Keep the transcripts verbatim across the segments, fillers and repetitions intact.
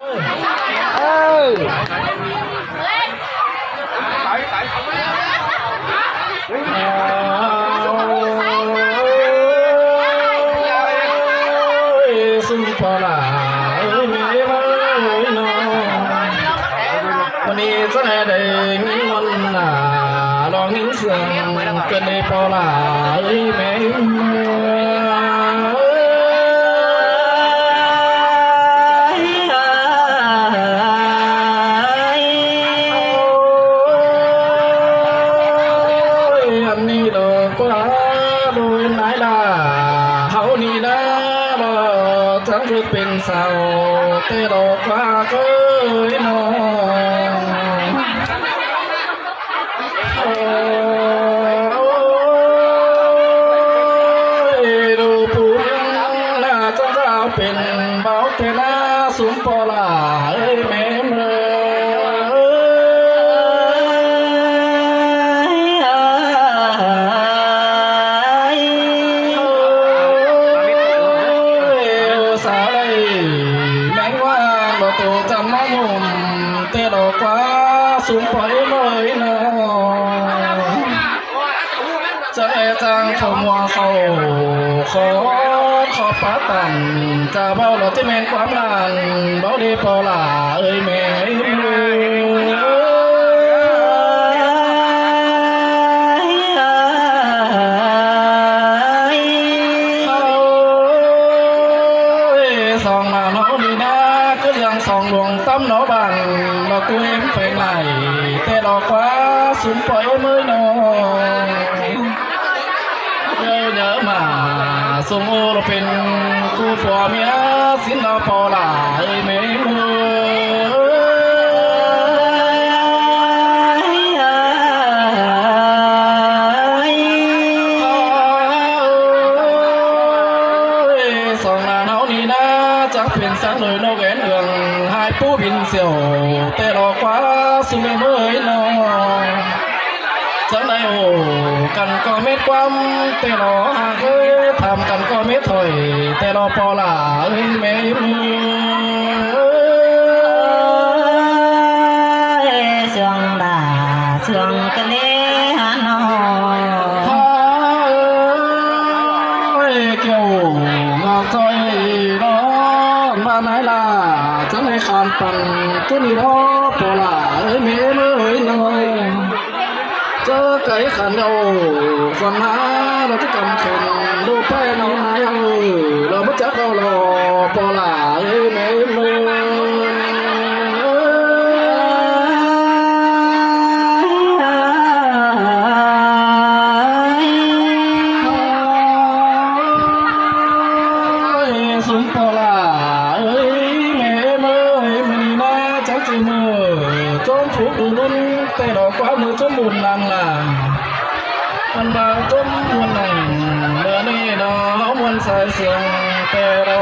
Ơ. Ôi, sum pô la ơi, mẹ ơi, nó. Mă ni chăn ai đảy ꞌnghín ꞌmuôn nả, lo ꞌnghín sương, kơn đi pô la ơi, mẹ ơi. Ôi, ăn ni lo ꞌquá đôi nái la, ꞌháu ni ꞌná lo chắng ꞌdệt pên sau, té lo ꞌquá ơi nó. Ôi, ꞌlụk ꞌpứng ꞌná chắng ꞌdệt pên báu té ꞌná sum pô la ơi, mẹ ơi. Ôi, sa lây, ꞌmén ꞌquá lo tô chăm ꞌmá nhôm, té lo ꞌquá sum pô ơi, mẹ ơi nó. Chắng ai chắng khảu ꞌmua khảu, khảu, khảu pá tản, chả báu lo ꞌchí ꞌmen ꞌquám lăng, báu đi pô la ơi, mẹ ơi. Ôi, song ꞌnặn ꞌháu ni ꞌná, cứ dăng song luông ꞌtắm nó bản, ꞌmá ꞌcú ꞌếm pheng lai, té lo ꞌquá sum pô ơi, mẹ ơi nó. Nhớ nhớ ꞌmá sum ꞌu lo pên ꞌcú phua ꞌmía sính lo pô la ơi, mẹ ơi. Ôi, song ꞌnặn ꞌháu ni ꞌná, chắng pên sáng lối nó ghén đường, hai pú bin siêu, té lo ꞌquá sum ơi, mẹ ơi nó. Chắng đảy ổ căn ꞌcọ mết ꞌquám, té lo hák ơi, tham căn ꞌcọ mết thôi, té lo pô la ơi, mẹ ơi. Ôi, sương đa, sương kơ lê hả nó. Ôi, kiêu ngọc thôi đó, ꞌmá nái la, chắng ai khan păng, ꞌchớ ni đó, pô la ơi, mẹ ơi nó. Chớ cái khăn đâu, khăn há, lo ꞌchí căm khăn, đô pay ni nái ơi, lo báu chắc đâu lo, pô la ơi, mẹ ơi. Ôi, sum pô la ơi, mẹ ơi, mưa ni ꞌná, chắng ꞌchí mưa, chốm phúc đu ꞌlún, té lo ꞌquá mưa chốm bun lăng la. Ăn ba chốm ꞌmuôn nẳng, mưa ni nó ꞌmuôn sai sương, té lo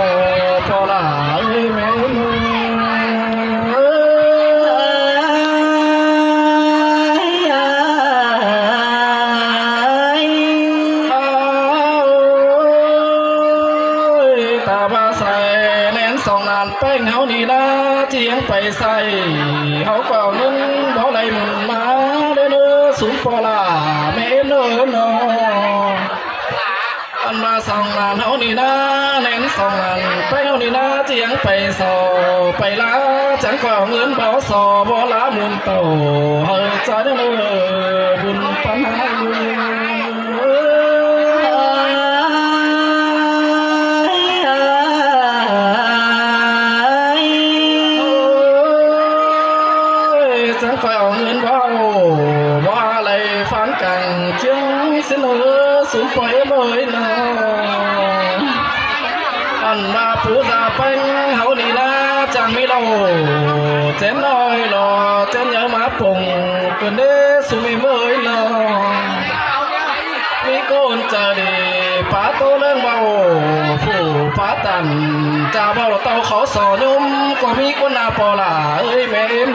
pô la ơi, mẹ ơi. Ôi, ta ꞌva sai ꞌnén song ꞌnặn ꞌpéng ꞌháu ni ꞌná, ꞌchí ꞌhiếng pay sai, ꞌháu ꞌcọ ꞌnưng báu đảy ꞌmắn ꞌmá, đé ꞌnớ sum pô la, mẹ ơi nó. Ăn ꞌva song ꞌnặn ꞌháu ni ꞌná, ꞌnén song ꞌnặn ꞌpéng ꞌháu ni ꞌná, ꞌchí ꞌhiếng pay so, pay la, chắng ꞌcọ ꞌngớn báu so, báu la ꞌmun tảu, hảư ꞌchái đé ꞌnớ, bun păn hảư. Ôi, chắng ꞌcọ ꞌngớn báu, báu đảy phán cang ꞌchiếng ꞌsịn ơ, sum pô ơi, mẹ ơi nó. Ăn ꞌva pú da ꞌpéng ꞌháu ni ꞌná, chắng ꞌmí lo, chén ꞌnọi lo, chén nháư ꞌmá pông, kơn đé sum ơi, mẹ ơi nó. ꞌMí ꞌcốn chaư đi, pá ꞌtố ꞌlớng báu, phủ pá tản, chả báu lo ꞌtạu khảu so ꞌnhôm, ꞌcọ ꞌmí ꞌcốn na pô la ơi, mẹ ơi.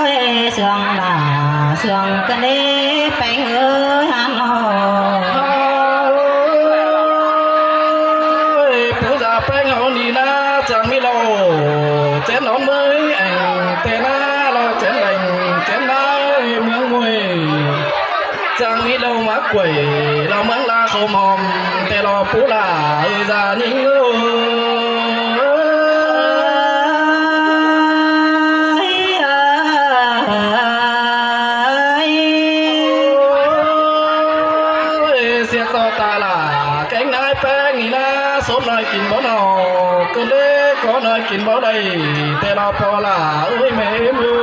Ôi, sương đa, sương kơ lê ꞌpéng ơi, hả nó. Ôi, pú da ꞌPéng hảư đi ꞌná chắng ꞌmí ꞌlẹo, chén nón ꞌmới ẻng té ꞌná lo chén đeng, chén ꞌná ꞌmướng ꞌmui. Chắng ꞌmí ꞌlẹo ꞌmá quảy, lo ꞌmướng ꞌlạ khảu mom, té lo pú lả, ơi da ꞌnhính ơi. Ôi, sia ꞌto ta lả, kéng ꞌnái ꞌpéng đi ꞌná, sốp ꞌnọi kin báu ꞌnọ, ꞌcọ ꞌlế có ꞌnọi kin báu đảy, té lo ꞌpo lả, ơi ꞌmẹ ꞌmưa.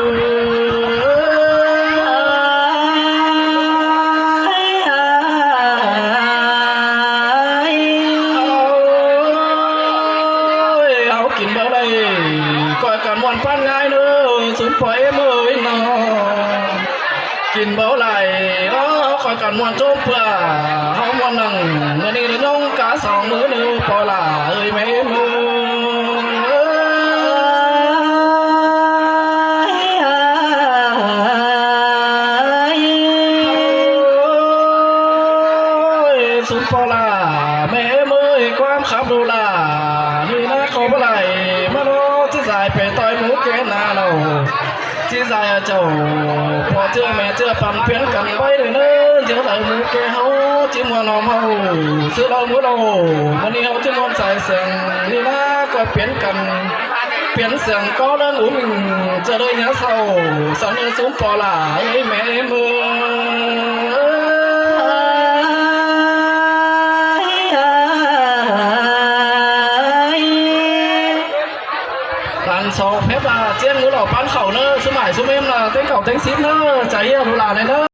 Ôi, hảư kin báu đảy, ꞌcoi căn ꞌmuôn ꞌpán ꞌngai ꞌnớ, sún ꞌpo ꞌmưa ơi ꞌnọ. Kin báu đảy, ꞌcoi căn ꞌmuôn ꞌchốm ꞌpưa, hảư ꞌmuôn nẳng, ꞌmưa ꞌnị ꞌlẹo ꞌnhóng cá song ꞌmứa ꞌnớ, ꞌpo lả, ơi ꞌmẹ ꞌmưa. Ôi, sún ꞌpo lả, ꞌmẹ ꞌmưa, ꞌquám khắp đu lả, đi ꞌná ꞌcọ báu đảy, ꞌmá ꞌnọ, ꞌchí dại pay ꞌtoi mú ké ꞌná ꞌlẹo. ꞌChí dại a chảu, ꞌpo ꞌchưa ꞌmẹ ꞌchưa păn piến căn báu đảy ꞌnớ, ꞌchí đảy mú ké hảư, ꞌchí ꞌmuôn ꞌhôm hảư, ꞌsứ ꞌlẹo ꞌmứa ꞌlẹo, ꞌmưa ꞌnị hảư ꞌchí ꞌmuôn sai seng, đi ꞌná ꞌcọ piến căn, piến seng ꞌcọ ꞌlớng ứn, ꞌchớ đảy ꞌnhá sau, săng ꞌnhá sún ꞌpo lả, ơi ꞌmẹ ꞌmưa. Ăn sau phép lả ꞌchiến ꞌmứa ꞌlẹo ꞌpán khảu ꞌnớ, ꞌsúm ải ꞌsúm ꞌếm lả ꞌtếng khảu ꞌtếng síp ꞌnớ, chả ꞌhiạk đu lả ꞌnị ꞌnớ.